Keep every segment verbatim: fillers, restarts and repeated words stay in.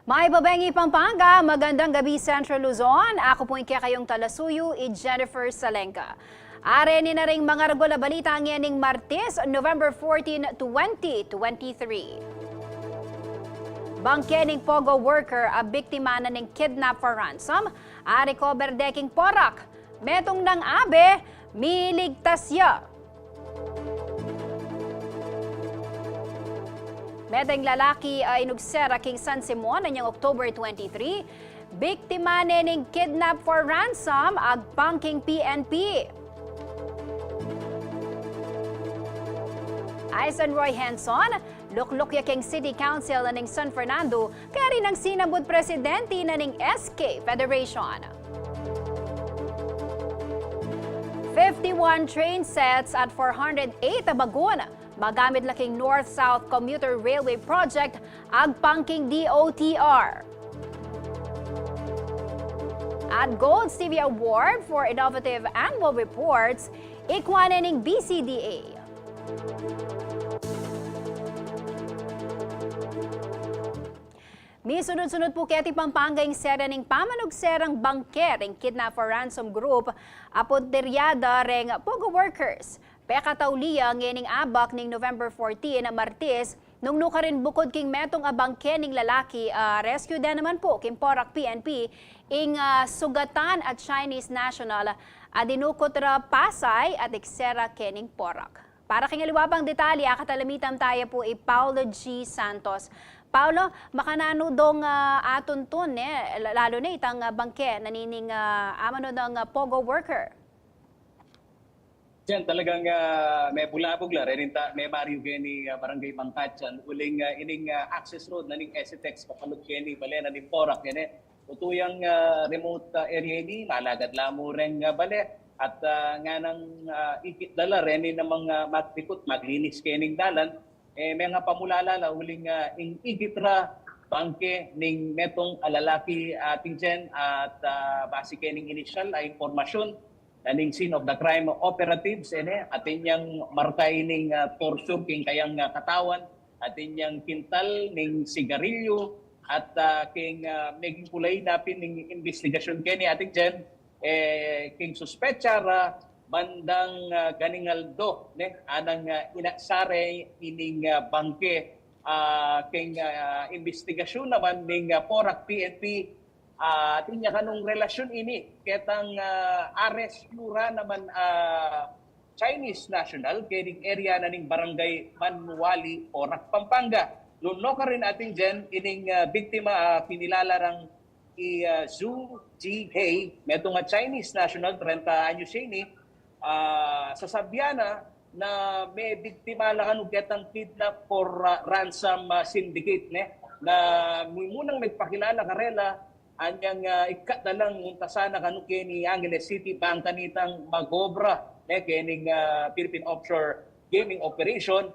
Mayap a beng i Pampanga, magandang gabi Central Luzon. Aku pu ing kekayung talasuyu, i Jennifer Salenga. Are ini na ring mangaragul a balita ngening Martes, November fourteen, twenty twenty-three. Bangke ning POGO worker a biktima na ning kidnap for ransom, a-recover de king Porac. Metung nang abe, miligtas ya. Metung lalaki a inugsera king San Simon anyang October twenty-three, biktima ne ning kidnap for ransom, agpang king P N P. Ayon Roy Henson, lukluk ya king City Council na ning San Fernando, kaya rin ang sinambut presidente na ning S K Federation. Fifty-one train sets at four hundred eight a bagun magamit la king North-South Commuter Railway Project, agpang king D O T R. At Gold Stevie Award for Innovative Annual Reports, ikwa ne ning B C D A. Misunud-sunud pu keti Pampanga ing serya ning pamanugserang bangke ring kidnap for ransom group a puntiryada reng POGO workers. Pekatauli ya ngening abak ning November fourteen, Martes, nung nukarin bukud king metung a bangke ning lalaki, a rescue de naman pu king Porac P N P ing, a, sugatan a Chinese national a dinukut ra Pasay at iksera kening Porac. Para king aliwa pang detalye, akatalamitan taya pu i Paulo G Santos. Paulo, makananu dong, a, atuntun, ne, la-, lalu ne itang, a, bangke na nining, a, amanu dang, a, POGO worker? Jen, talagang, a, mebulabug la reni ta, mebaryu keni, a, Barangay Bangkatyan, uling, a, ining, a, access road na ning S T X papalub keni bale na ning Porac keni. Utu yang, a, remote, a, area ini, malagad la mu reng, a, bale. At, a, nganang, a, ikit da la reni namang, a, magdikut, maglinis kening dalan. E, mengapamulala la uling, a, ing ikit ra bangke ning metung a lalaki, atin Jen, at, a, base kening initial a impormasyun na ning scene of the crime operatives, ene, atin yang marka ining, a, torture king kayang, a, katawan, atin yang kintal ning sigarilyo, at, a, king, a, meging kulay na pin ning imbestigasyun keni, atin Jen, e, king suspetsa ra bandang, a, ganing aldo, ne, anang, a, inaksa re ining, a, bangke, a, king, a, imbestigasyun naman ning, a, Porac P N P, a, atin ya kanung relasyun ini ketang, a, arestu ra naman, a, Chinese national kening area na ning Barangay Manuali, Porac, Pampanga. Nung nukarin atin Jen, ining, a, biktima, a, kinilala rang i, a, Zhu Jihei, metung a Chinese national, trenta anyos ya ini, a, sasabyan na, na mebiktima la kanu ketang kidnap for, a, ransom, a, syndicate, ne? Na mimunang megpakilala karela, anyang, a, ikkat na lang munta sana kanu keni Angeles City, bang kanitang mag-obra, ne? Kening, a, Philippine Offshore Gaming Operation,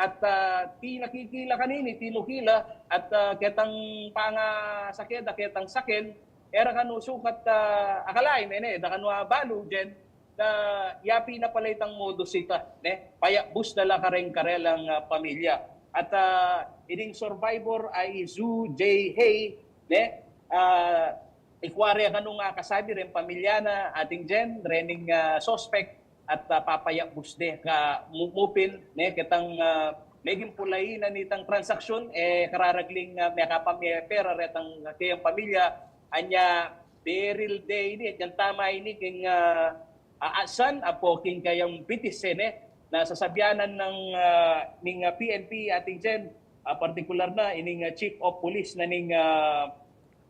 At ah, tinakikila kanini, tinukila, at ah, ketang pangasakit, ketang sakit, e ra kanu sukat ah, akalain, e ne, e da kanu abalu, Jen, na yapin na pala itang modus ita, ne? Payakbus na la kareng karelang ah, pamilya. At ah, ining survivor a i Zu J Hay, ne? Ah, ikua re kanu nga kasabi reng pamilya na, ating Jen, rening ah, suspect, at ah, papayakbus de ka mu-, mupin, ne, ketang ah, meging pulayi na nitang transaksyon, e kararagling ah, mekapamepera retang ah, kayang pamilya, anya, baril de ini, at yang tama ini king ah, aasan, apo king kayang bitis, e ne, na sasabyanan nang ah, ning ah, P N P, ating Jen, ah, partikular na ining ah, Chief of Police na ning ah,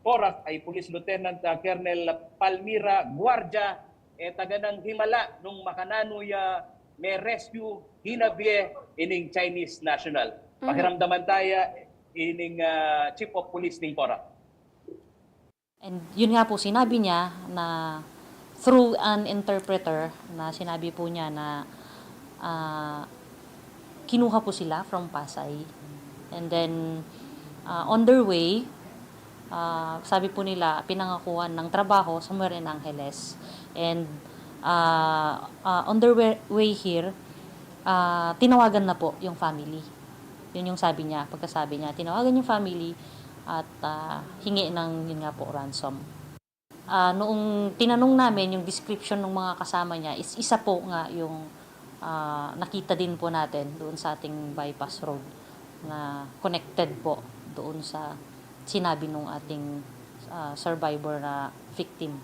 Porac, a i Police Lieutenant ah, Colonel Palmira Guardia, e taga nang himala nung makananu ya me-rescue, hinabie ining Chinese national. Mhm. Pakiramdaman taya ining ah, Chief of Police ning Porac. And yun nga po, sinabi niya na through an interpreter, na sinabi po niya na ah, kinuha po sila from Pasay. And then, ah, on their way, ah, sabi po nila, pinangakuan ng trabaho somewhere in Angeles. And ah, ah, on their way, way here, ah, tinawagan na po yung family. Yun yung sabi niya, pagkasabi niya, tinawagan yung family at ah, hingi ng, yun nga po, ransom. Ah, noong tinanong namin yung description ng mga kasama niya, is isa po nga yung ah, nakita din po natin doon sa ating bypass road na connected po doon sa sinabi nung ating ah, survivor na victim.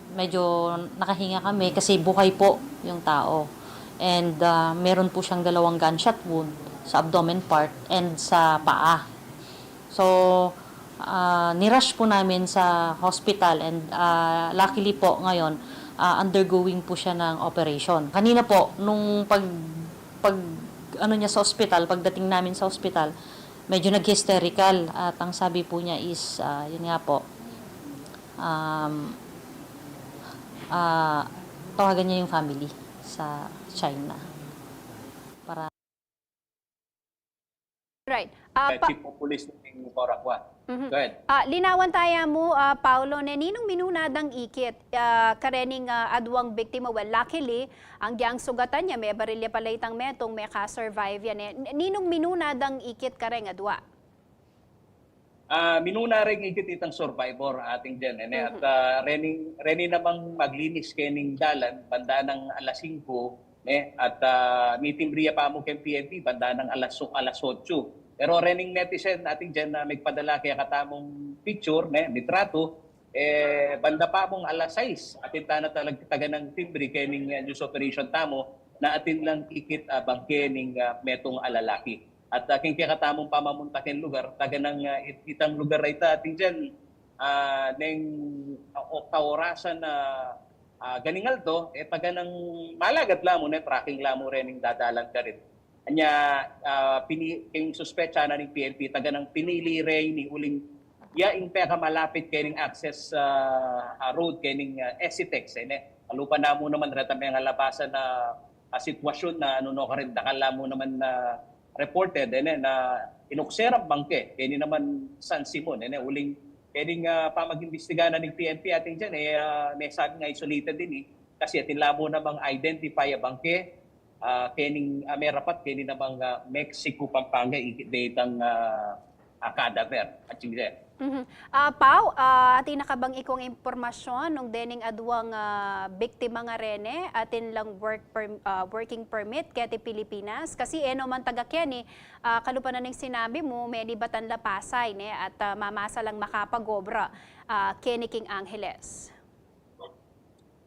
Medyo nakahinga kami kasi buhay po yung tao. And ah, meron po siyang dalawang gunshot wound sa abdomen part and sa paa. So, ah, nirush po namin sa hospital and ah, luckily po ngayon, ah, undergoing po siya ng operation. Kanina po, nung pag, pag ano niya sa ospital, pagdating namin sa ospital, medyo nag-hysterical at ang sabi po niya is, ah, yun nga po, um, ah, tawagan niya yung family sa China. Para Right. Ah, Eh, pa, Chief of Police ning Porac one. Mhm. Go ahead. Ah, linawan taya mu, ah, Paulo, ne, ninung minuna dang ikit, ah, karening ah, adwang biktima? Well, luckily, anggyang sugatan ya, mebaril ya pala itang metung, meka-survive ya, ne. N- Ninung minuna dang ikit kareng adwa? Ah, minuna reng ikit itang survivor, ating Jen, e ne? At Mhm. ah, reni, reni namang maglinis kening dalan banda nang alas singko, ne? At ah, mitimbre ya pamu keng P N P banda nang alas, alas otso. Pero rening netizen, ating Jen, na migpadala kekatamung picture, ne, litrato, e banda pamung alas sais, atin tana talag taga nang timbre kening ah, news operation tamu, na atin lang ikit a bangke ning ah, metung a lalaki. At ah, king kekatamung pamamunta keng lugar, taga nang ah, it-, itang lugar a ita, ating Jen, ah, neng ah, o-, kaorasan na ah, ganing aldo, e taga nang malagad la mu, ne, tracking la mu rening dadalan karin. Anya, ah, pini-, king suspetsa na ning P N P, taga nang pinili re ini uling ya ing pekamalapit kening access ah, ah, road kening ah, Esitex, e ne. Kalupa na mu naman reta mengalabasan na ah, sitwasyon na anu no karin, dakal la mu naman na reported, e ne, na inukse rang bangke keni naman San Simon, e ne, uling kening ah, pamag-imbestiga na ning P N P, ating Jen, e ah, mesabi nga isolated ini, e. Kasi atin la mu namang identify a bangke, ah, kening ah, merapat keni namang ah, Mexico, Pampanga, ikit de itang ah, ah, cadaver, ating Jen. Mhm. Ah, Pau, ah, atin na ka bang ikwang impormasyon nung dening adwang ah, biktima nga reni, atin lang work perm-, ah, working permit keti Pilipinas? Kasi e no man taga keni, ah, kalupa na ning sinabi mu, menibatan la Pasay, ne, at ah, mamasa lang makapag-obra ah, keni king Angeles.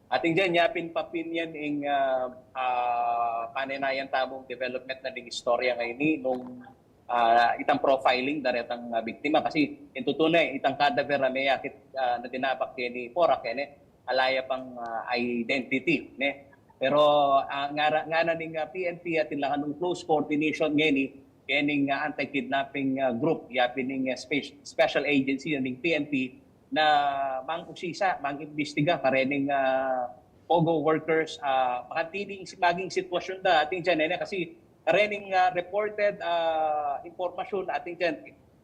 Ating Jen, yapin papin yan ing ah, ah, panenayan tamung development na ding istorya ngeni nung ah, itang profiling da retang ah, biktima. Kasi ing tutu ne, itang cadaver a meyakit ah, na dinabak keni Porac, e ne, ala ya pang ah, identity, ne. Pero ah, ngara, ngana ning ah, P N P atin la kanung close coordination ngeni kening ah, anti-kidnapping ah, group, yapin ning ah, spe-, special agency na ning P N P, na mang-usisa, mang-imbestiga karening ah, POGO workers, ah, makantining si-, maging sitwasyun da, atin dyan, e ne, kasi karening, ah, reported, ah, impormasyun, atin dyan,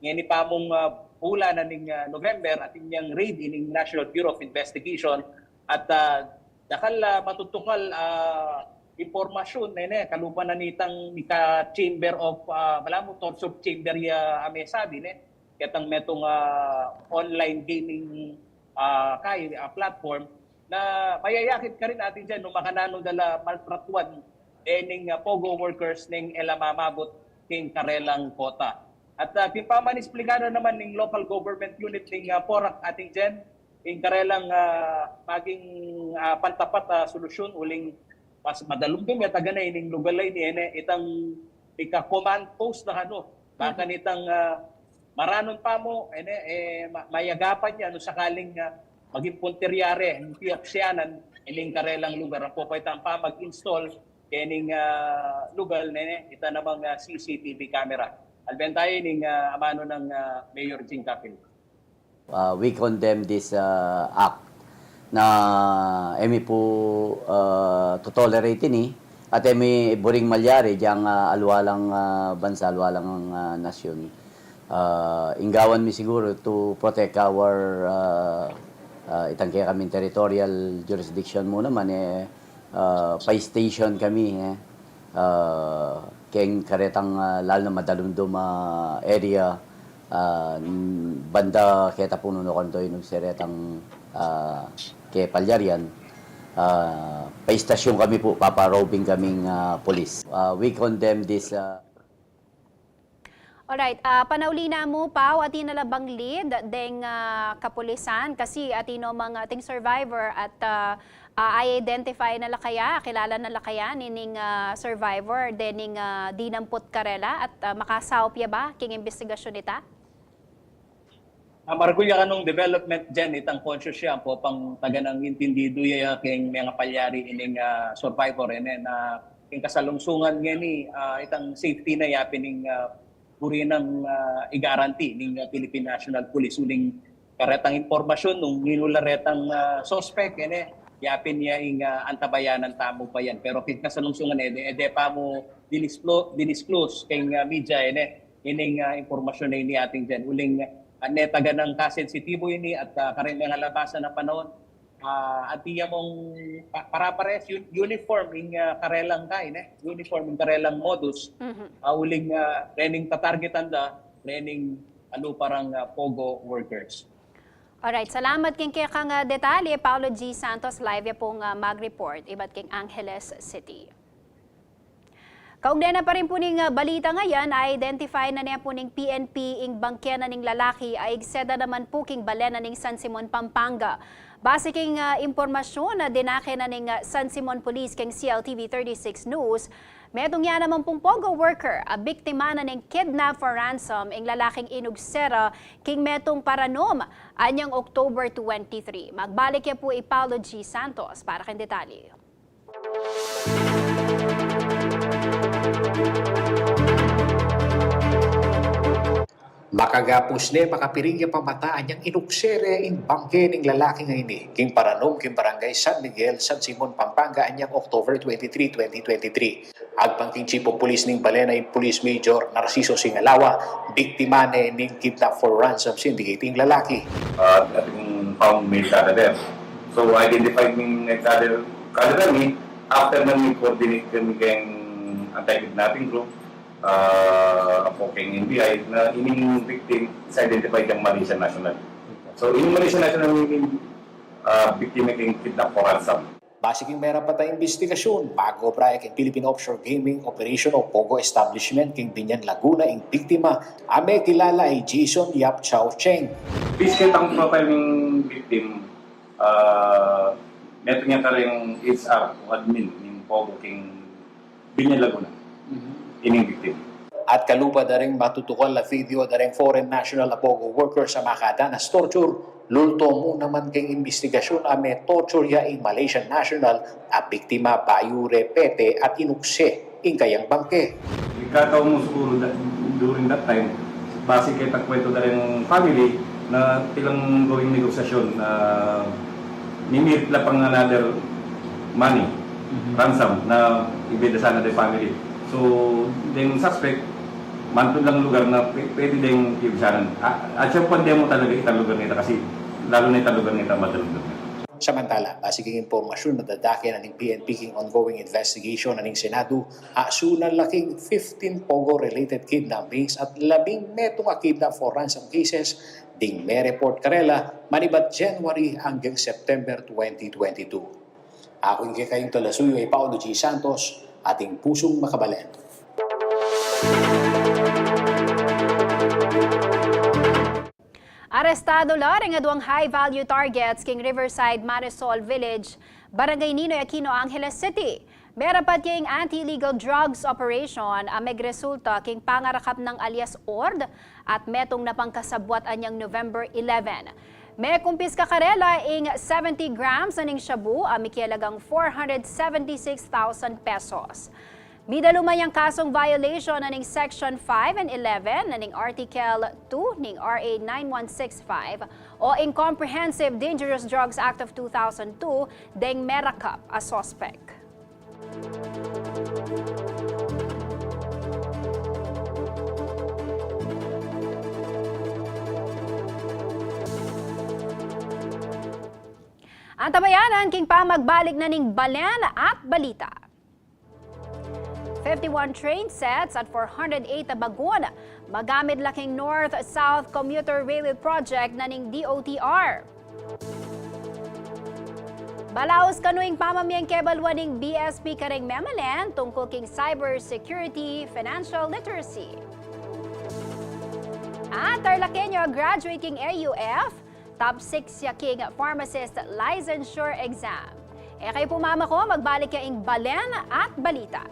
ngeni pamung, ah, bulan na ning, ah, November, atin yang raid ining National Bureau of Investigation, at, ah, dakal, ah, matutukal, ah, impormasyun, e ne, kalupa na nitang ika Chamber of, ah, balamu, torture chamber ya, a mesabi, ne, ketang metung, ah, online gaming, ah, kay, ah, platform, na mayayakit karin atin dyan, nung makananu da la maltratuan, dening, ah, POGO workers neng e la mamabut king karelang kota. At, ah, king pamanisplikada naman ning local government unit ning, ah, Porac atin dyan, ing karelang, ah, maging, ah, pantapat, ah, solusyun, uling mas madalumdum ya taga na ining lugal a ini, e ne, itang ika command post na kanu. Baka nitang, ah, maranun pa mu, e ne, e, ma-, mayagapan ya, nung sakaling, ah, maging puntirya re, ing piyaksianan, ining karelang lugar, apo pa itang pamag-install, kening, ah, lugal, ne, ne, ita namang, ah, C C T V camera. Alben tayo ining, ah, amanu nang, ah, Mayor Jing Capil. Uh, we condemn this, uh, act na e mi pu, uh, to tolerate ini, at e mi buring malyari dyang, uh, alwalang, uh, bansa, alwalang, uh, nasyun. Uh, ing gawan mi siguru to protect our, uh, uh, itang kekaming territorial jurisdiction mu naman, e, uh, pa-station kami, e. Uh, keng karetang, uh, lalu na madalumdum a area, uh, banda keta pu nung kanto inung seretang, uh, ke palyarian, uh, pa-station kami pu, papa-roving kaming, uh, pulis. Uh, we condemn this, uh, Alright, ah, panauli na mu, Pau, atin na la bang lead deng, ah, kapulisan? Kasi atin no mang, ah, ating survivor at, ah, ah, i-identify na la kaya, akilala na la kaya nining, ah, survivor dening, ah, dinampot karela at, ah, makasaup ya ba king imbestigasyun ita? Ah, maragul ya kanung development dyan, itang conscious ya, ampo pang taganang intindidu ya, ya keng mengapalyari ining, ah, survivor, e ne, na keng kasalungsungan ngeni, ah, itang safety na yapin ning, ah, buri nang, ah, i-guarantee ning, ah, Philippine National Police uling karetang impormasyun nung ninu la retang, ah, suspect, e ne, yapin ya ing, ah, antabayanan tamu pa yan. Pero keng kasalungsungan, e de, e de pa mu dinisclo-, dinisclose keng, ah, media, e ne, ining, ah, impormasyun a ini atin dyan. Uling, ah, neta, taganang kasensitibu ini at, ah, kareng mengalabasan a panaun, ah, atin ya mung pa-, para-pares un-, uniform ing, ah, karelang kay, ne? Uniform ing karelang modus. Mhm. Ah, uling, ah, rening tatargetan da, rening alupa rang, ah, POGO workers. Alright, salamat keng kekang, ah, detalye, Paulo G Santos, live ya pung, ah, mag-report ibat keng Angeles City. Kaugnay na pa rin pu ning, ah, balitang yan, identify na ne pu ning P N P ing bangke na ning lalaki a igse da naman pu king balen na ning San Simon, Pampanga. Base king, ah, impormasyun a dinake na ning, ah, San Simon Police keng C L T V thirty-six News, metung ya naman pung POGO worker a biktima na ning kidnap for ransom ing lalaking inugse ra king metung paranum anyang October twenty-three. Magbalik ya pu i Paulo G Santos para keng detalye. Makagapus ne, makapiring ya pa mata anyang inukse re ing bangke ning lalaki a ini king paranum king Barangay San Miguel, San Simon, Pampanga, anyang October twenty-three, twenty twenty-three. Agpang king Chief of Police ning balen a ing Police Major Narciso Singalawa, biktima ne ning kidnap for ransom syndicate ing lalaki. Uh, ating found male cadavers. So, identified ning cadaver, cadaver ni, after na ni-coordinate kami keng anti-kidnapping group, uh, apo keng N B I, na ining victim is identified yang Malaysian national. So, ining Malaysian national, ining, uh, biktima keng kidnap for ransom. Base king merapat a imbestigasyun, mag-obra ya king Philippine Offshore Gaming Operation o POGO establishment king Biñan, Laguna ing biktima a mekilala i Jason Yap Chao Cheng. Base ketang profile ning victim, ah, metung ya kareng H R o admin ning POGO king Biñan, Laguna. Mhm. Ining victim. At kalupa da ring matutukal a video da ring foreign national a POGO workers a makadan as torture, lulto mu naman keng imbestigasyun a me-torture ya ing Malaysian national a biktima bayu re pete at inukse ing kayang bangke. Ikataw mu siguru da-, during that time, base keta kwento da ring family na tilang going negosyasyon na mi-meet la pang another money, mhm, ransom na ibie da sana deng family. So, deng suspect, mantud lang lugar na pwe-, pwede deng pibisanan. A-, at siya pwede mo talaga itang lugar nita kasi lalo na itang lugar nita, madalang lugar. Samantala, base king impormasyun, madadake na ning P N P king ongoing investigation na ning Senado, asu na la king fifteen POGO-related kidnappings at labing metung a kidnap for ransom cases ding mereport karela manibat January anggang September twenty twenty-two. Aku ing kekayung talasuyu i Paulo G Santos, ating pusung makabalen. Arestado la ring aduang high-value targets king Riverside Marisol Village, Barangay Ninoy Aquino, Angeles City. Merapat ya ing anti-illegal drugs operation a megresulta king pangarakap nang alias Ord at metung na pangkasabwat anyang November eleven. Mekumpiska karela ing seventy grams na ning shabu a mikialagang four hundred seventy-six thousand pesos. Midalu man yang kasung violation na ning Section five and eleven na ning Article two ning R A nine one six five o ing Comprehensive Dangerous Drugs Act of two thousand two deng merakap a suspek. Antabayanan king pamagbalik na ning balen at balita. Fifty-one train sets at four hundred eight a bagun magamit la king North-South Commuter Railway Project na ning D O T R. Balaus kanu ing pamamie king kabaluan ning B S P kareng memalen tungkul king cyber security, financial literacy. At Tarlaqueño a graduate king A U F, top six ya king pharmacist licensure exam. E kayu pumamako, magbalik ya ing balen at balita.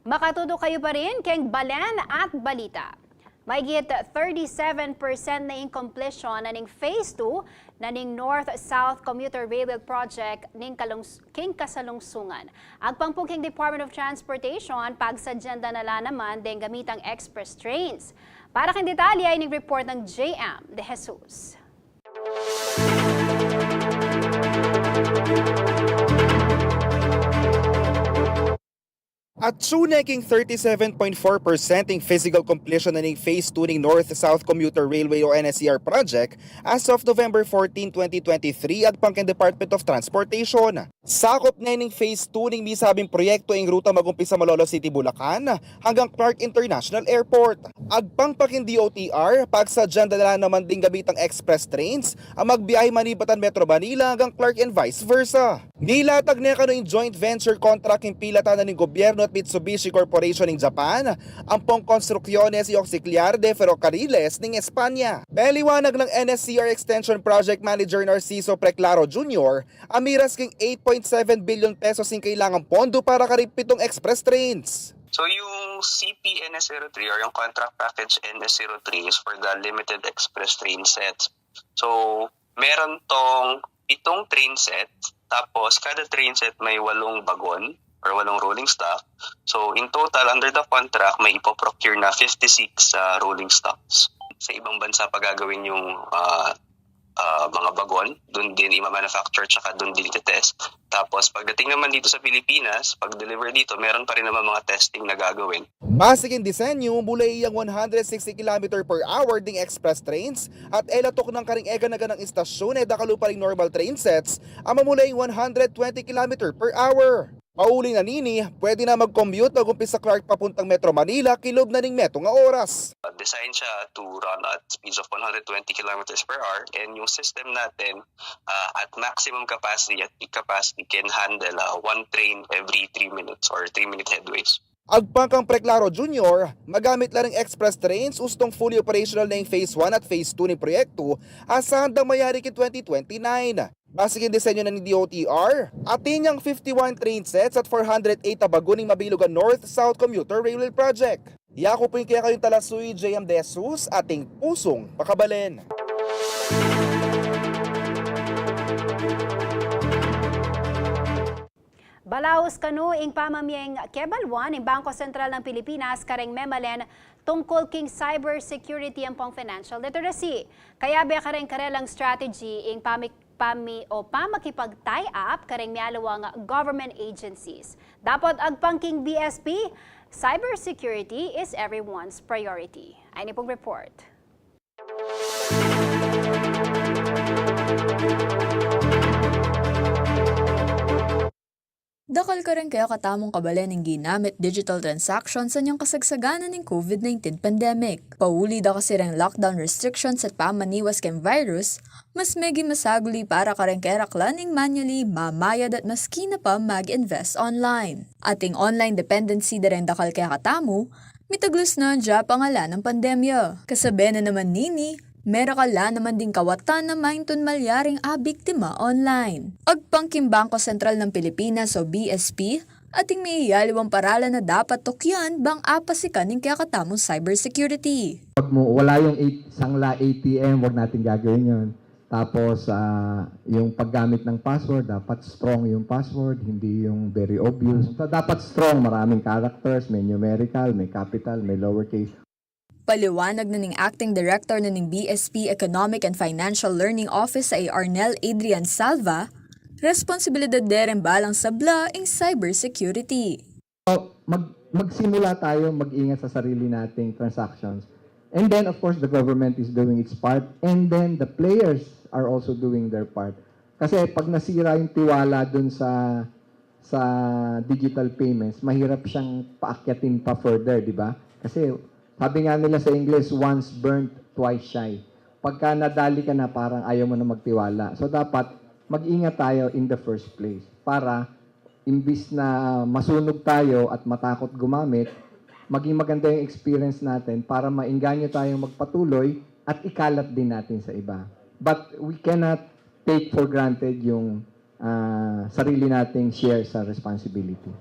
Makatutok kayu pa rin keng balen at balita. Mahigit thirty-seven percent na ing completion na ning Phase two na ning North-South Commuter Railway Project ning kalungs-, king kasalungsungan. Agpang pung king Department of Transportation, pagsadyan da na la naman deng gamitang express trains. Para keng detalye, ay ning report ng J M De Jesus. Atsu ne king thirty-seven point four percent ing physical completion na ning Phase two ning North-South Commuter Railway o N S C R project as of November fourteen, twenty twenty-three, agpang keng Department of Transportation. Sakup ne ning Phase two ning misabing proyekto ing ruta mag-umpisa Malolos City, Bulacan, hanggang Clark International Airport. Agpang pa king D O T R, pagsadyan da na la naman ding gamitang express trains a magbiyahe manibatan Metro Manila hanggang Clark and vice versa. Nilatag ne kanu ing joint venture contract king pilatan na ning gobyerno at Mitsubishi Corporation ning Japan, ampong Construcciones y Auxiliar de Ferrocarriles ning Espanya. Paliwanag nang N S C R Extension Project Manager Narciso Preclaro Junior, a miras king eight point seven billion pesos ing kailangang pondo para karing pitung express trains. So, yung C P N S zero three or yung contract package N S zero three is for the limited express train sets. So, meron tong pitong train set, tapos kada train set may walong bagon or walong rolling stock. So, in total, under the contract, may ipoprocure na fifty-six, ah, rolling stocks. Sa ibang bansa pa gagawin yung, ah, ah, mga bagon, dun din ima-manufacture, tsaka dun din itetest. Tapos, pagdating naman dito sa Pilipinas, pag-deliver dito, meron pa rin naman mga testing na gagawin. Base king disenyu, mula iyang one hundred sixty kilometer per hour ding express trains at e la tuknang karing eganaganang istasyon, e dakalu pa ring normal train sets a mamula ing one hundred twenty kilometer per hour. Pauli na nini, pwede na mag-commute mag-umpisa Clark papuntang Metro Manila kilub na ning metung a oras. Uh, design siya to run at speeds of one hundred twenty kilometers per hour, and yung system natin, uh, at maximum capacity, at peak capacity, can handle, uh, one train every three minutes or three-minute headways. Agpang kang Preclaro Junior, magamit la ring express trains ustung fully operational na ing phase one at phase two ning proyektu, asahan dang mayari king twenty twenty-nine. Base king disenyu na ning D O T R, atin yang fifty-one train sets at four hundred eight a bagon ing mabilug a North-South Commuter Railway Project. Yaku pu ing kekayung talasuyu, J M De Jesus, ating pusung pakabalen. Balaus kanu ing pamamie ning Cable One ning Bangko Sentral ning Pilipinas kareng memalen tungkul king cyber security ampong financial literacy. Kayabe kareng karelang strategy ing pami-, pami-, o pamakipag-tie up kareng mialiwang government agencies. Dapot agpang king B S P, cyber security is everyone's priority. Ay ini pung report. Dakal kareng kekatamung kabalen ing ginamit digital transactions anyang kasagsagan na ning COVID nineteen pandemic. Pauli da kasi reng lockdown restrictions at pamaniwas keng virus, mas meging masaguli para kareng keraklan ing manually mamayad at maski na pa mag-invest online. Ating online dependency da reng dakal kekatamu, mitaglus na dya pangalan ning pandemya. Kasabe na naman nini, merakal la naman ding kawatan a maintun malyaring abiktima online. Agpang king Bangko Sentral ning Pilipinas o B S P, ating miyayaliwang paralan a dapat tukyan bang apasikan ing kekatamung cybersecurity. Pag mo, wala yung eight, sangla A T M, wag natin gagawin yun. Tapos, ah, yung paggamit ng password, dapat strong yung password, hindi yung very obvious. So, dapat strong, maraming characters, may numerical, may capital, may lowercase. Paliwanag na ning Acting Director na ning B S P Economic and Financial Learning Office a i Arnel Adrian Salva, responsibilidad de reng balang sabla ing cybersecurity. So, mag-, magsimula tayo mag-ingat sa sarili nating transactions. And then, of course, the government is doing its part. And then, the players are also doing their part. Kasi pag nasira yung tiwala dun sa, sa digital payments, mahirap siyang paakyatin pa further, di ba? Kasi sabi nga nila sa English, "Once burnt, twice shy." Pagka nadali ka na, parang ayaw mo na magtiwala. So, dapat mag-ingat tayo in the first place para imbis na masunog tayo at matakot gumamit, maging maganda yung experience natin para maengganyo tayong magpatuloy at ikalat din natin sa iba. But we cannot take for granted yung, ah, sarili nating share sa responsibility.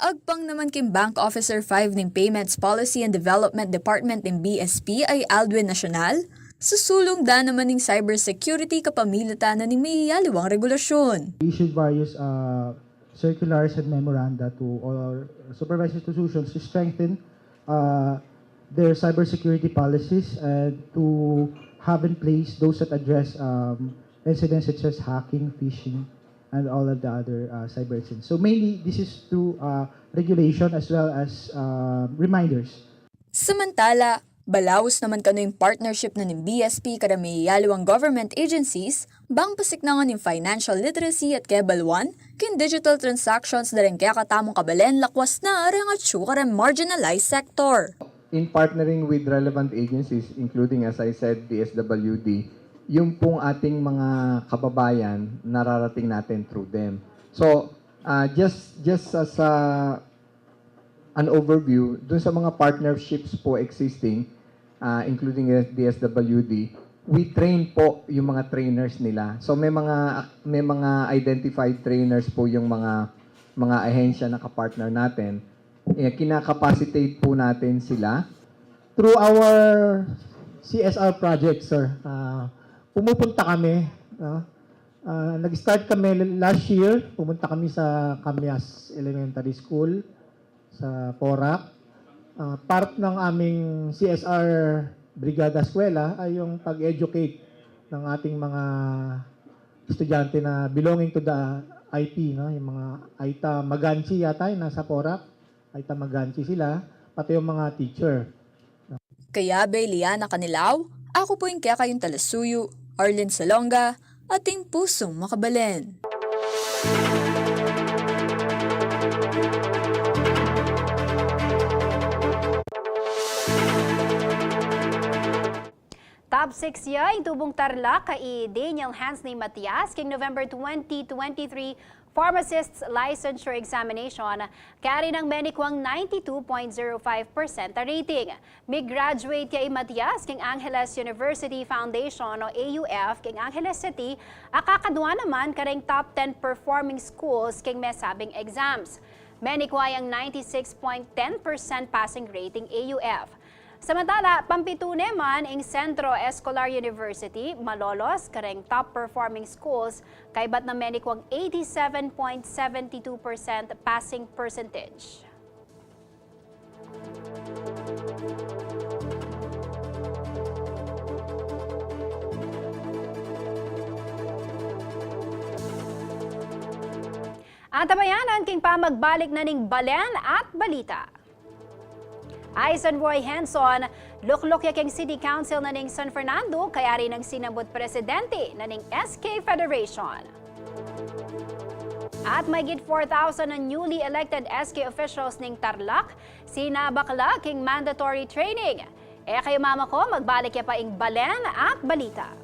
Agpang naman king Bank Officer five ning Payments Policy and Development Department ning B S P a i Aldwin Nacional, susulung da naman ning cybersecurity kapamilatan na ning miyayaliwang regulasyun. We issued various uh, circulars and memoranda to all our supervised institutions to strengthen uh, their cybersecurity policies and to have in place those that address um, incidents such as hacking, phishing, and all of the other uh, cyber incidents. So mainly, this is through uh, regulation as well as uh, reminders. Samantala, balaus naman kanu ing partnership na ning B S P karing miyayaliwang government agencies, bang pasiknangan ing financial literacy at kabaluan king digital transactions da reng kekatamung kabalen lakwas na reng atyu kareng marginalized sector. In partnering with relevant agencies, including, as I said, D S W D, yung pong ating mga kababayan, nararating natin through them. So, uh, just just as a, an overview, dun sa mga partnerships po existing, uh, including D S W D, we train po yung mga trainers nila. So may mga may mga identified trainers po yung mga mga ahensya na kapartner natin. Eh, kinakapacitate po natin sila. Through our C S R project, sir, ah, pumupunta kami, no? Ah, nag-start kami l- last year, pumunta kami sa Camyas Elementary School sa Porac. Ah, part ng aming C S R Brigada Eskwela ay yung pag-educate ng ating mga estudyante na belonging to the I P, no? Yung mga Aita Maganchi yata yung nasa Porac. Ay tamaganchi sila, pati yung mga teacher. Kayabe Liana Canilaw, aku pu ing kekayung talasuyu, Arlene Salonga, ating pusung makabalen. Top six ya ing tubung Tarlac kay Daniel Hans ni Matias king November twenty twenty-three Pharmacist's Licensure Examination, kayari nang menikwang ninety-two point zero five percent a rating. Mig-graduate ya i Matias king Angeles University Foundation o A U F king Angeles City, a kakadwa naman kareng top ten performing schools king mesabing exams. Menikwa yang ninety-six point ten percent passing rating A U F. Samantala, pampitu naman ing Centro Escolar University, Malolos, kareng top performing schools, kaybat na menikwang eighty-seven point seventy-two percent passing percentage. Antabayanan king pamagbalik na ning Balen at Balita. Ayon Roy Henson, lukluk ya king City Council na ning San Fernando, kayari nang sinambut presidente na ning S K Federation. At mahigit four thousand na newly elected S K officials ning Tarlac, sinabak la king mandatory training. E kayu mamako, magbalik ya pa ing Balen at Balita.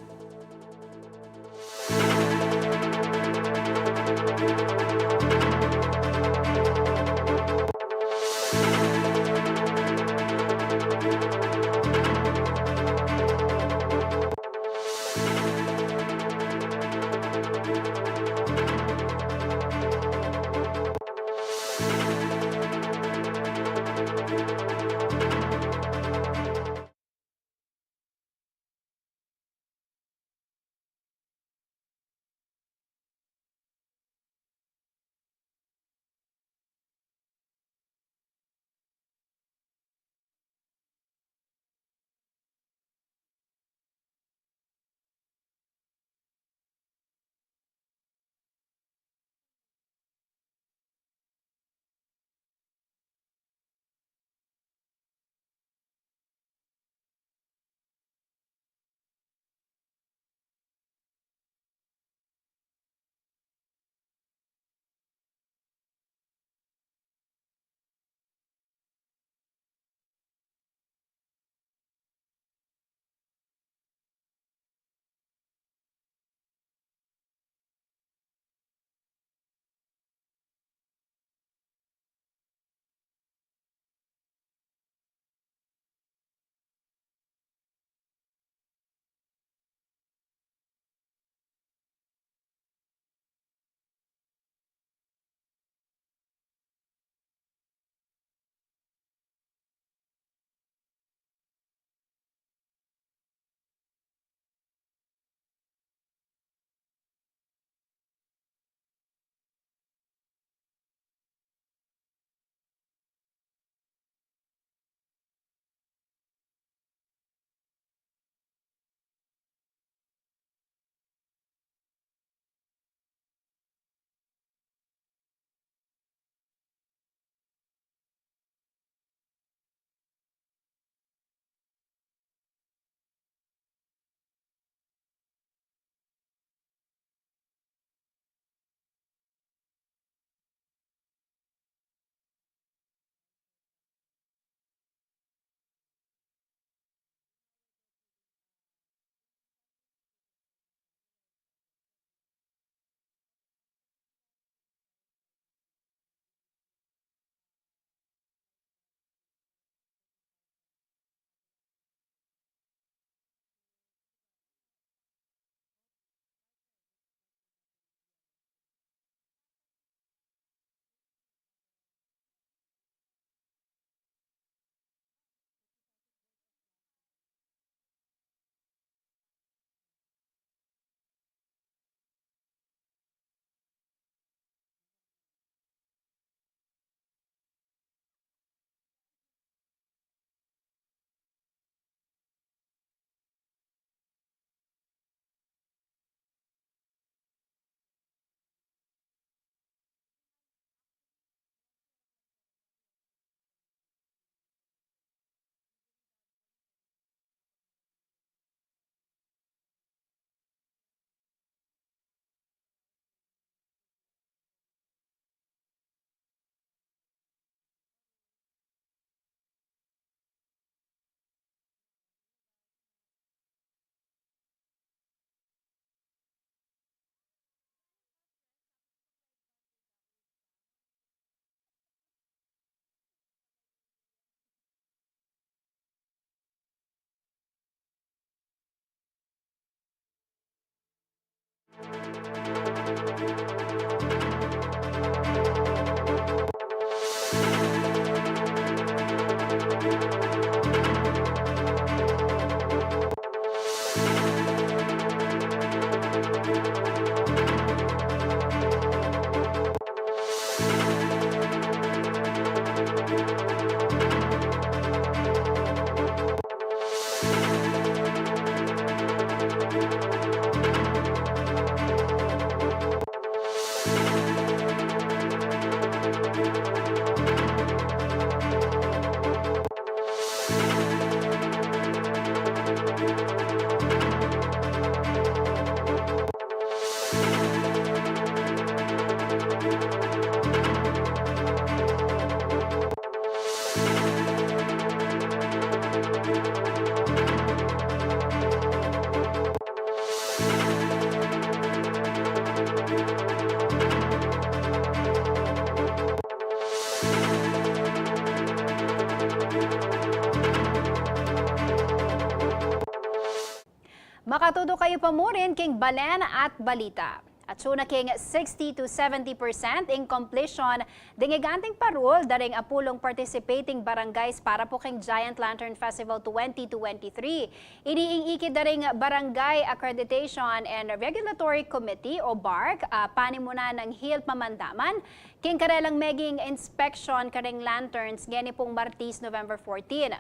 Makatuto kayu pa murin king Balen at Balita. Atsu na king sixty to seventy percent ing completion ding iganting parul da ring apulung participating barangays para pu king Giant Lantern Festival twenty twenty-three. Ini ing ikit da ring Barangay Accreditation and Regulatory Committee o barc, a panimunan nang Hil Pamandaman, king karelang meging inspection karing lanterns ngeni pung Martis, November fourteen.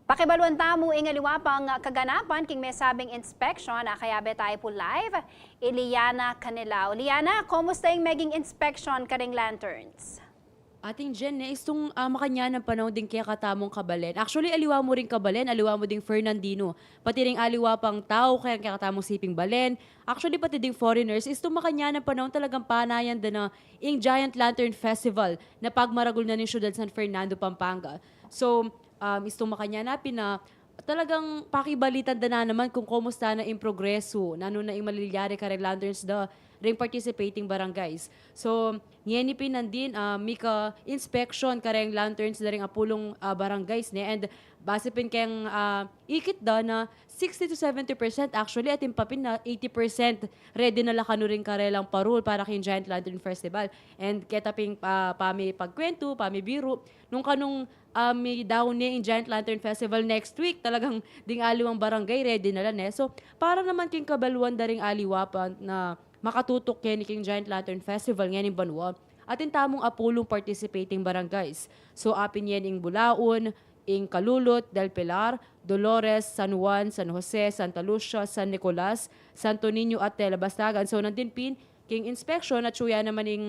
Pakibaluan tamu ing aliwa pang kaganapan king mesabing inspection, a kayabe tayu pu live i Liana Canelao. Liana, kumusta ing meging inspection karing lanterns? Ating Jen, ne, istung, ah, makanyan a panaun ding kekatamung kabalen. Actually, aliwa mu ring kabalen, aliwa mu ding Fernandino. Pati ring aliwa pang tau, kaya kekatamung siping balen. Actually, pati ding foreigners, istung makanyan a panaun talagang panayan da na ing Giant Lantern Festival na pagmaragul na ning syudad San Fernando, Pampanga. So, um, istung makanyan a pin a talagang pakibalitan da na naman kung kumusta na ing progreso, nanu na ing malilyari kareng lanterns da ring participating barangays. So, ngeni pin nandin, ah, mika inspection kareng lanterns da ring apulung, ah, barangays, ne? And base pin keng, ah, ikit da na sixty to seventy percent, actually, atin pa pin na eighty percent ready na la kanu ring karelang parul para king Giant Lantern Festival. And keta pin, ah, pamipagkwentu, pamibiru, nung kanung ah, midaun ne ing Giant Lantern Festival next week. Talagang ding aliwang barangay, ready na la ne. So, para naman king kabaluan da ring aliwa pa na makatutuk keni king Giant Lantern Festival ngening banua, atin tamung apulung participating barangays. So, apin yen ing Bulaun, ing Calulot, Del Pilar, Dolores, San Juan, San Jose, Santa Lucia, San Nicolas, Santo Niño at Telabastagan. So, nandin pin king inspection at suya naman ing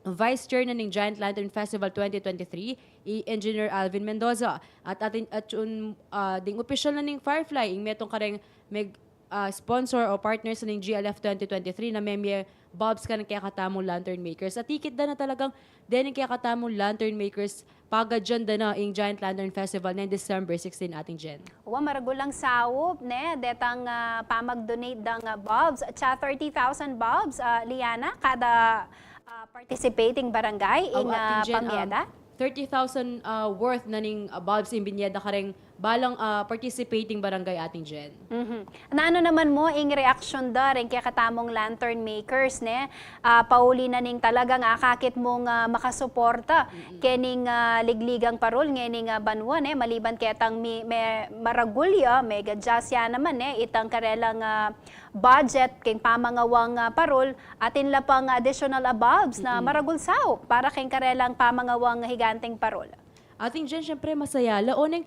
Vice Chair na ning Giant Lantern Festival twenty twenty-three, i Engineer Alvin Mendoza. At atin, at yun, ah, ding opisyal na ning Firefly, ing metung kareng meg, ah, sponsor o partners na ning G L F twenty twenty-three na memie bulbs kareng kekatamung lantern makers. At ikit da na talagang dening kekatamung lantern makers, pagadyan da na ing Giant Lantern Festival neng December sixteen, ating Jen. Wa, maragul lang saup, ne, detang, ah, pamag-donate dang, ah, bulbs. Atsa thirty thousand bulbs, ah, Liana, kada, ah, participating barangay, ing, ah, pamieda? Thirty thousand, ah, worth na ning, ah, bulbs ing binieda kareng balang, ah, participating barangay, ating Jen. Mhm. Nanu naman mu ing reaksyon da ring kekatamung lantern makers, ne? Ah, pauli na ning talagang akakit mung, ah, makasuporta kening, ah, ligligang parul ngening, ah, banua, ne? Maliban ketang mi, me, maragul ya, mega-adjust ya naman, ne? Itang karelang, ah, budget king pamangawang, ah, parul, atin la pang additional, ah, bulbs na maragul saup para king karelang pamangawang higanting parul. Ating Jen, syempre, masaya la. O neng,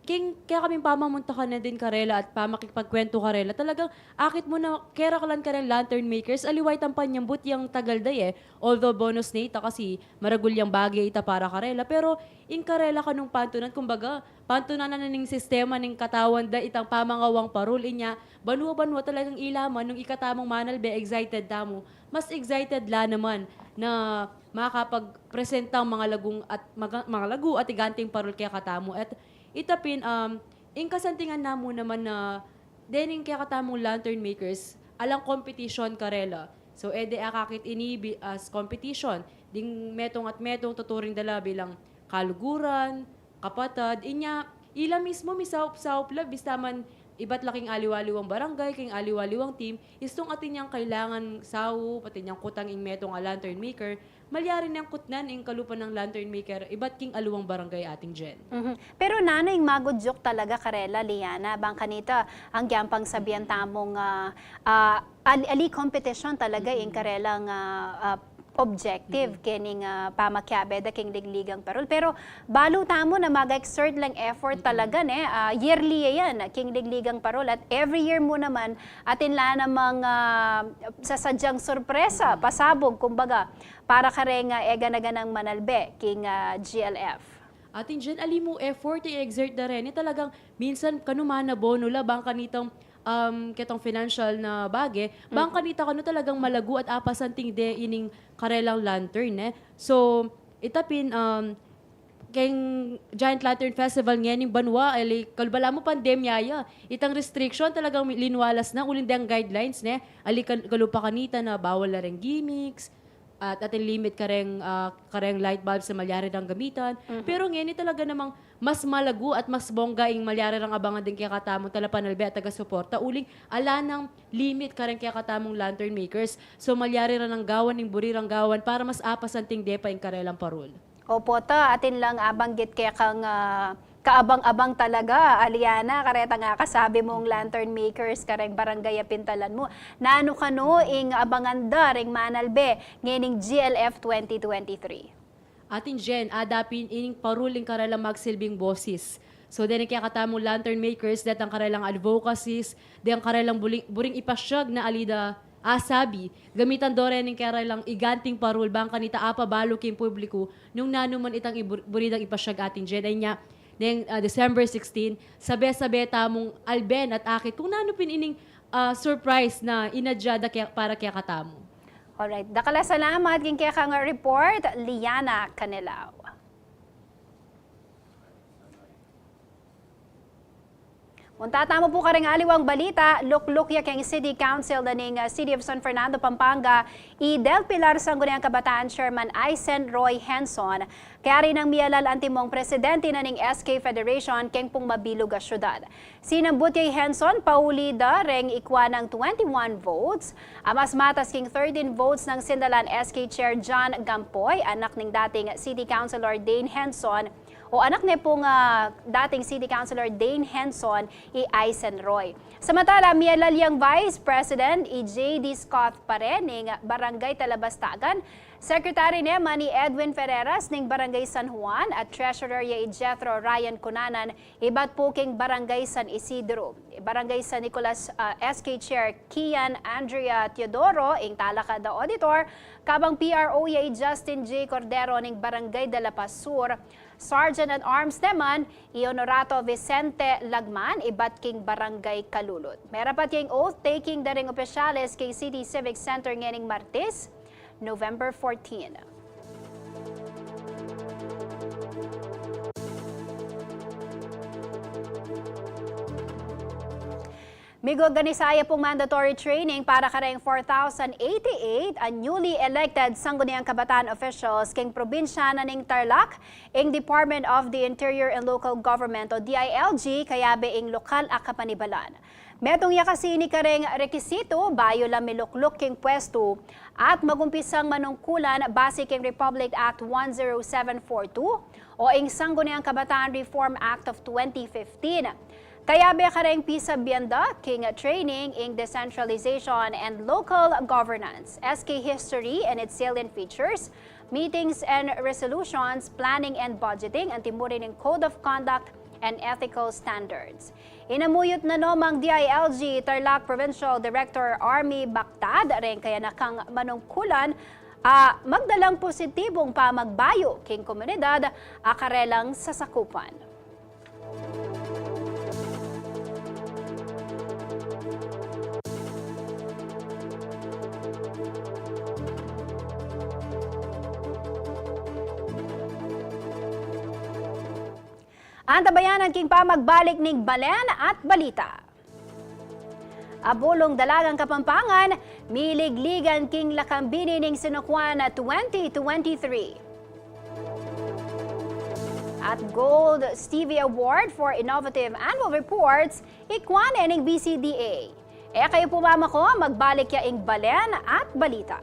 king, kaya kaming pamamunta ka na din karela at pamakipagkwentu karela, talagang akit mu na keraklan kareng lantern makers, aliwa itang panyambut yang tagal da, e. Although bonus ne ita kasi maragul yang bage ita para karela, pero ing karela kanung pantunan, kumbaga, pantunan na ning sistema ning katawan da itang pamangawang parul, inya, banua-banua talagang ila man, nung ika tamung manalbe, excited tamu, mas excited la naman na makapagpresentang mangalagung at maga-, mangalagu at iganting parul kekatamu. At ita pin, um, ing kasantingan na mu naman na dening kekatamung lantern makers, alang competition karela. So, e de akakit ini bi-, as competition, ding metung at metung tuturing da la bilang kaluguran, kapatad, inya, ila mismu misaup-saup la, bista man ibat la king aliwa-aliwang barangay, king aliwa-aliwang team, istung atin yang kailangan saup, atin yang kutang ing metung a lantern maker, malyari neng kutnan ing kalupa nang lantern maker, ibat king aliwang barangay, Ating Jen. Mhm. Pero nanu ing magudyuk talaga karela, Liana, bang kanita, agyang pangsabian tamung, ah, ah, al-, ali kompetisyon talaga ing karelang, ah, ah, objective kening, ah, pamakiabe da king ligligang parul. Pero balu tamu na mag-exert lang effort talaga, ne? Ah, yearly yan, king ligligang parul. At every year mu naman, atin la namang, ah, sasadyang sorpresa, pasabog, kumbaga, para kareng, ah, egana-ganang manalbe king, ah, G L F. Atin Jen, ali mu effort i-exert da reni, talagang minsan kanu manabono la, bang kanitang, um, ketang financial na bage, bang kanita kanu talagang malagu at apasanting de ining karelang lantern, eh. So, ita pin, um, keng Giant Lantern Festival ngening banua, ali, kalu balamu pandemya ya, itang restriction talagang linwalas na, uling deng guidelines, ne, ali kan-, kalupa kanita na bawal la reng gimmicks, at atin limit kareng, ah, kareng light bulbs na malyari rang gamitan. Pero ngeni talaga namang mas malagu at mas bongga ing malyari rang abangan ding kekatamung talapanalbe at taga-suporta, uling ala nang limit kareng kekatamung lantern makers. So, malyari ra nang gawan ing buri rang gawan para mas apasanting de pa ing karelang parul. Opo, ta, atin lang abanggit kekang, ah, kaabang-abang talaga, Aliana, karetang akasabi mung lantern makers kareng barangay a pintalan mu. Nanu kanu ing abangan da ring manalbe ngening G L F twenty twenty-three? Atin Jen, adapin ining parul ing karelang magsilbing bosis. So, deng kekatamung lantern makers, detang karelang advocacies, deng karelang buling, buring ipasyag na ali da asabi, gamitan do reng karelang iganting parul bang kanita apabalu king publiku nung nanu man itang ibur-, buri dang ipasyag, Atin Jen. Ay nya, neng, ah, December sixteen, sabe-sabe tamung alben at akit kung nanu pin ining, ah, surprise na inadya da ke-, para kekatamu. Alright. Dakal a salamat king kekang report, Liana Canelao. Munta tamu pu kareng aliwang balita, lukluk ya keng City Council na ning, ah, City of San Fernando, Pampanga, i Del Pilar Sangguniang Kabataan Chairman Aisen Roy Henson, kayari nang miyalal antimong presidente na ning S K Federation keng pung mabilug a syudad. Sinambut ya i Henson, pauli da reng ikwa nang twenty-one votes, a mas matas king thirteen votes nang sindalan S K Chair John Gampoy, anak ning dating City Councilor Dane Henson, o anak ne pung, ah, dating City Councilor Dane Henson, i Aisen Roy. Samantala, miyalal yang Vice President, i J D Scott Pare ning Barangay Talabastagan, Secretary ne man i Edwin Ferreras ning Barangay San Juan, at Treasurer ya i Jethro Ryan Cunanan, ibat pu king Barangay San Isidro. Barangay San Nicolas, ah, S K Chair Kian Andrea Teodoro ing talakad a auditor, kabang P R O ya i Justin J Cordero ning Barangay de la Paz Sur, Sergeant at Arms ne man i Honorato Vicente Lagman, ibat king Barangay Calulud. Merapat ya ing oath taking da ring opisyales king City Civic Center ngening Martes, November fourteen. Mig-organisa ya pung mandatory training para kareng four thousand eighty-eight a newly elected Sangguniang Kabataan officials king probinsya na ning Tarlac ing Department of the Interior and Local Government o D I L G, kayabe ing lokal a kapanibalan. Metung ya kasi ini kareng rekisito bayu la milukluk king pwestu at magumpisang manungkulan base king Republic Act one zero seven four two o ing Sangguniang Kabataan Reform Act of twenty fifteen. Kayabe kareng pisabian da king training ing Decentralization and Local Governance, S K History and its Salient Features, Meetings and Resolutions, Planning and Budgeting, antimurin ning Code of Conduct and Ethical Standards. Inamuyut na no mang D I L G Tarlac Provincial Director Army Bactad reng kayanakang manungkulan a magdalang positibung pamagbayu king komunidad a karelang sasakupan. Antabayanan king pamagbalik ning balen at balita. Abulung Dalagang Kapampangan, miligligan king lakambini ning Sinukwan twenty twenty-three. At Gold Stevie Award for Innovative Annual Reports, ikwa ne ning B C D A. E kayu pumamako, magbalik ya ing Balen at Balita.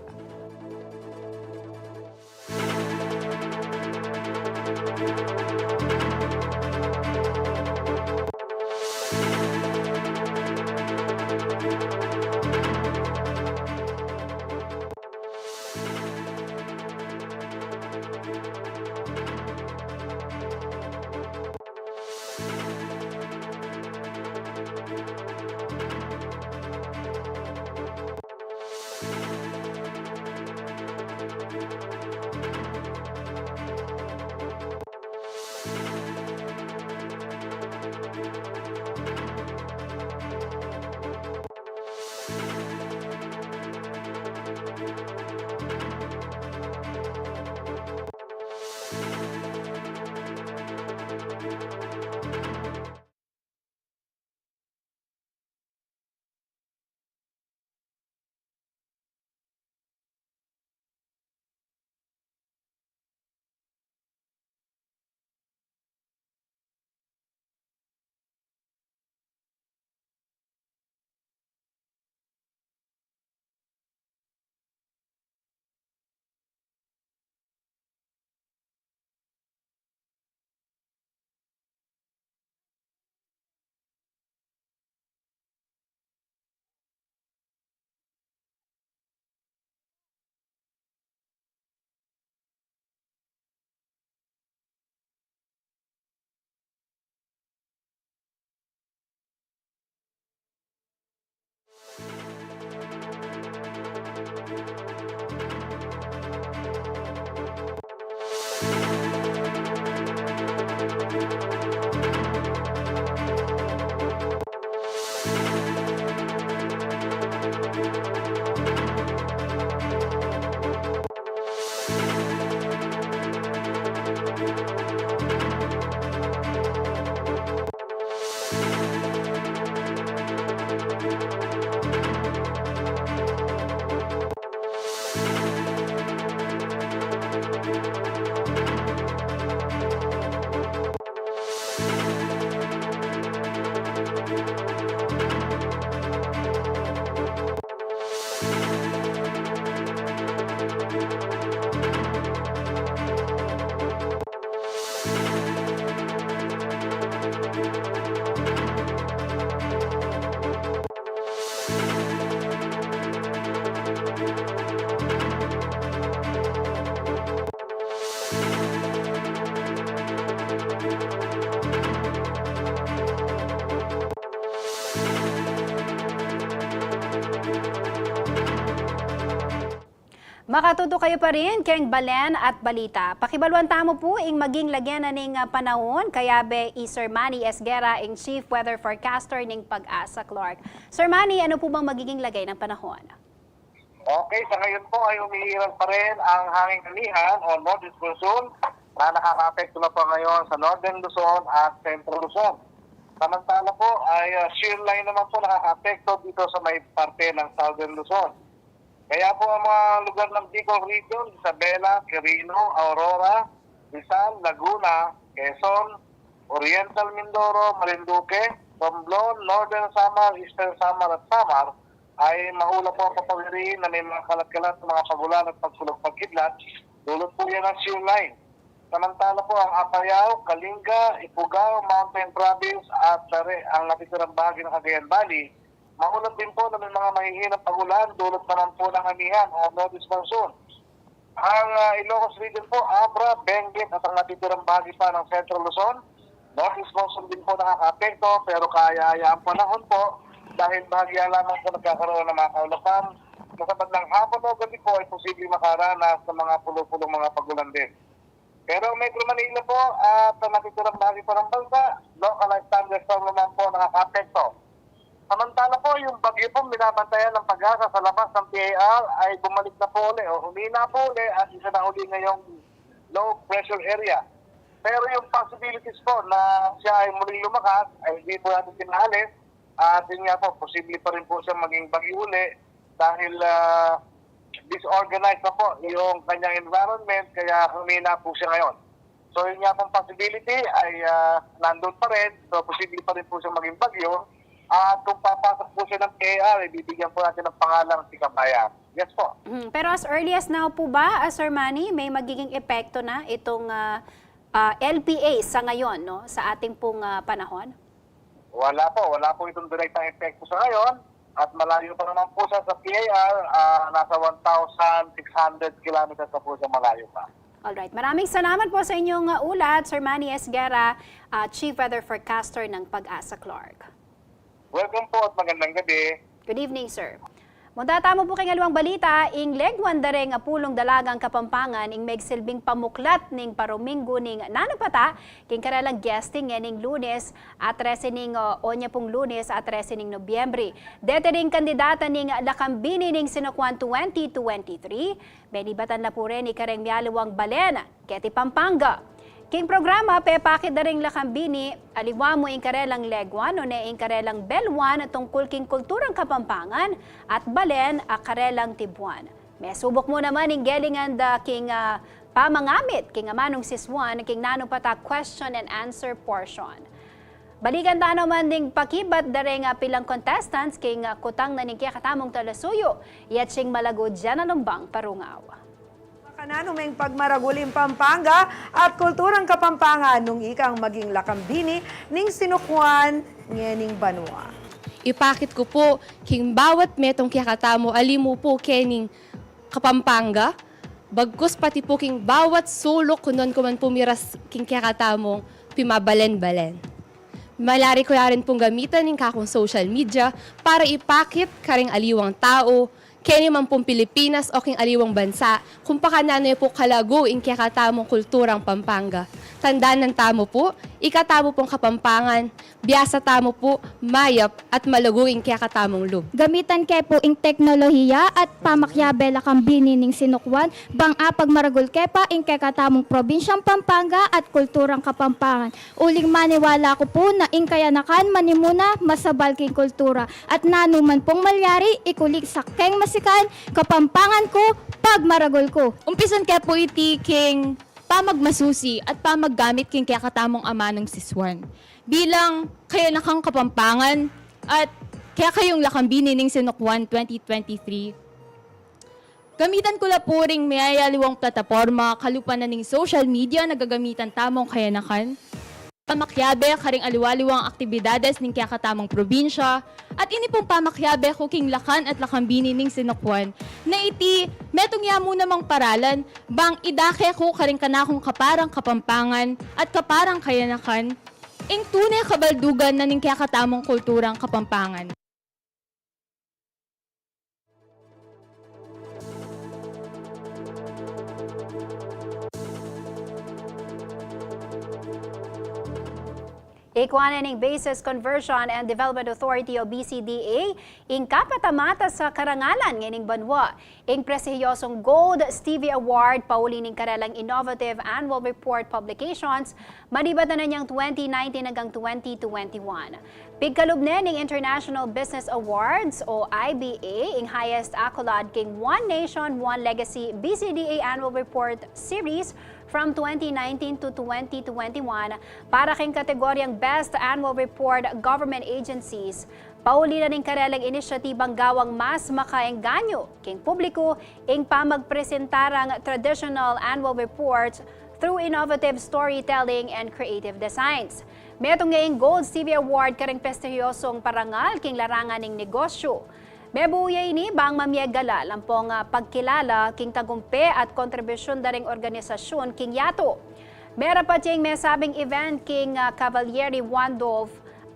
Makatutu kayu pa rin keng Balen at Balita. Pakibaluan tamu pu ing maging lagyu na ning, ah, panahun, kayabe i Sir Manny Esguerra, ing Chief Weather Forecaster ning PAGASA, Clark. Sir Manny, ano pu bang magiging lagay ng panahon? Okay, sa ngayon po ay umiiral pa rin ang hanging amihan o northeast monsoon na nakakaapekto na po ngayon sa northern Luzon at central Luzon. Samantala po ay, ah, shear line naman po nakakaapekto dito sa may parte ng southern Luzon. Kaya po ang mga lugar ng Bicol Region, Isabela, Quirino, Aurora, Rizal, Laguna, Quezon, Oriental Mindoro, Marinduque, Romblon, Northern Samar, Eastern Samar at Samar ay maulap po ang papawiriin na may mga kalat-kalat na mga pagulan at pagkulog pagkidlat, dulot po yan ng shear line. Samantala po ang Apayao, Kalinga, Ifugao, Mountain Province at Tare ang natitirang bahagi ng Cagayan Valley. Maulap din po na may mga mahihinang pagulan, dulot naman po ng amihan o northeast monsoon. Ang, ah, Ilocos Region po, Abra, Benguet at ang natitirang bahagi pa ng Central Luzon, northeast monsoon din po nakakaapekto, pero kahaya-hayaan panahon po dahil bahagya lamang po nagkakaroon ng mga kaulapan. Sa bandang hapon o gabi po ay posibleng makaranas ng mga pulupulung mga pagulan din. Pero ang Metro Manila po at ang natitirang bahagi po ng bansa, localized thunderstorm naman po nakakaapekto. Samantala po, yung bagyo pong binabantayan ng PAGASA sa labas ng P A R ay bumalik na po uli o humina po uli at isa na uli ngayong low pressure area. Pero yung possibilities po na siya ay muling lumakas ay hindi po natin pinaalis. At yun nga po, posible pa rin po siya maging bagyo uli dahil, ah, disorganized na po yung kanyang environment, kaya humina po siya ngayon. So, yun nga pong possibility ay, ah, nandun pa rin. So, posible pa rin po siyang maging bagyo. At kung papasok po siya ng P A R, ibibigyan po natin ng pangalang Tikabayan. Yes po. Hmm, pero as early as now po ba, ah, Sir Manny, may magiging epekto na itong, ah, ah, L P A sa ngayon, no, sa ating pong, ah, panahon? Wala po, wala po itong direktang epekto sa ngayon. At malayo pa naman po siya sa P A R, ah, nasa one thousand six hundred kilometers na po siya malayo pa. Alright. Maraming salamat po sa inyong, ah, ulat, Sir Manny Esguerra, ah, Chief Weather Forecaster ng PAGASA Clark. Welcome po at magandang gabi. Good evening, sir. Munta tamu po king aliwang balita, ing leguan da reng pulung dalagang Kapampangan ing megsilbing pamuklat ning paruminggu ning nanupata king karelang guesting ngening Lunes a trese ning, o, onya pung Lunes a trese ning Nobyembre. Dete ring kandidata ning Lakambini ning Sinukuan twenty twenty-three, menibatan la pu reni kareng mialiwang balen keti Pampanga. King programa, pepakit da ring Lakambini, aliwa mu ing karelang leguan, o ne ing karelang beluan tungkul king kulturang Kapampangan at balen a karelang tibuan. Mesubuk mu naman ing gelingan da king, ah, pamangamit king amanung sisuan king nanupata question and answer portion. Balikan ta naman ding pakibat da reng, ah, pilang contestants king, ah, kutang na ning kekatamung talasuyu, yatsing Malagu Jena Lumbang Parungaw. Makananu meng pagmaragul ing Pampanga at kulturang Kapampangan nung ikang maging Lakambini ning Sinukuan ngening banua. Ipakit ku pu king bawat metung kekatamu ali mu pu kening Kapampangan, bagkus pati pu king bawat suluk ku nuan ku man pu miras king kekatamung pimabalen-balen. Malyari ku la rin pung gamitan ing kakung social media para ipakit karing aliwang tau, keni man pung Pilipinas o king aliwang bansa, kung pakananu ya pu kalagu ing kekatamung kulturang Pampanga. Tandanan tamu pu, ikatamu pung Kapampangan, biasa tamu pu, mayap at malagu ing kekatamung lub. Gamitan ke pu ing teknolohiya at pamakyabe Lakambini ning Sinukuan, bang apagmaragul ke pa ing kekatamung probinsyang Pampanga at kulturang Kapampangan. Uling maniwala ku pu na ing kayanakan manimuna masabal king kultura, at nanu man pung malyari, ikuling sakeng masikan, Kapampangan ku, pagmaragul ku. Umpisan ke pu iti king pamagmasusi at pamaggamit king kekatamung amanung sisuan. Bilang kayanakang Kapampangan at kekayung Lakambini ning Sinukuan twenty twenty-three, gamitan ku la pu ring mayayaliwang plataporma, kalupa na ning social media na gagamitan tamung kayanakan, pamakyabe karing aliwa-liwang aktibidades ning kekatamung probinsya, at ini pung pamakyabe ku king Lakan at Lakambini ning Sinukuan, na iti metung ya mu namang paralan, bang idake ku karing kanakung kaparang Kapampangan at kaparang kayanakan, ing tune kabaldugan na ning kekatamung kulturang Kapampangan. Ikua na ning Bases Conversion and Development Authority o B C D A, ing kapat a mata sa karangalan ngening banua, ing prestihiyosung Gold Stevie Award, pauli ning karelang Innovative Annual Report publications, manibat na niang twenty nineteen anggang twenty twenty-one. Pigkalub ne ning International Business Awards o I B A, ing highest accolade king One Nation, One Legacy B C D A Annual Report Series from twenty nineteen to twenty twenty-one para king kategoryang Best Annual Report Government Agencies. Pauli na ning karelang inisyatibang gawang mas makaengganyo king publiku ing pamagpresentarang traditional annual reports through innovative storytelling and creative designs. Metung ya ing Gold Stevie Award kareng prestihiyosung parangal king larangan ning negosyu. Mebu ya ini bang mamie galal ampong, ah, pagkilala king tagumpe at kontribusyun da ring organisasyun king yatu. Merapat ya ing mesabing event king, ah, Cavalieri Waldorf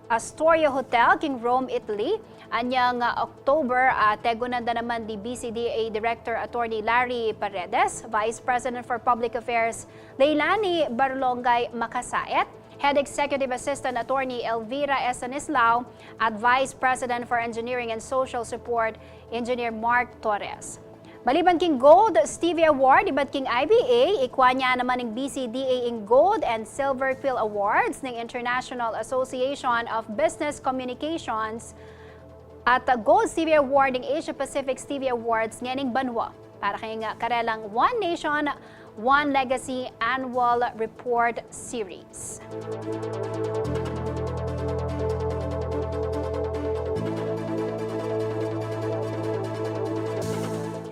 Astoria Hotel king Rome, Italy, anyang, ah, October, ah, tegunan da naman di B C D A Director Attorney Larry Paredes, Vice President for Public Affairs Leilani Barlongay Macasaet, Head Executive Assistant Attorney Elvira Estanislao, at Vice President for Engineering and Social Support Engineer Mark Torres. Maliban king Gold Stevie Award ibat king I B A, ikua na naman ning B C D A ing Gold and Silver Quill Awards ning International Association of Business Communications at Gold Stevie Award ning Asia Pacific Stevie Awards ngening banua para king karelang One Nation, One Legacy Annual Report Series.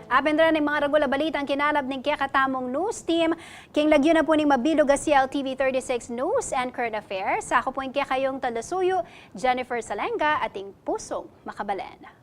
Apin dran ing maragul a balitang kinalap ning kekatamung news team. King lagyu na pu ning mabilug a C L T V thirty-six News and Current Affairs, aku pu ing kekayung talasuyu, Jennifer Salenga, ating pusung makabalen.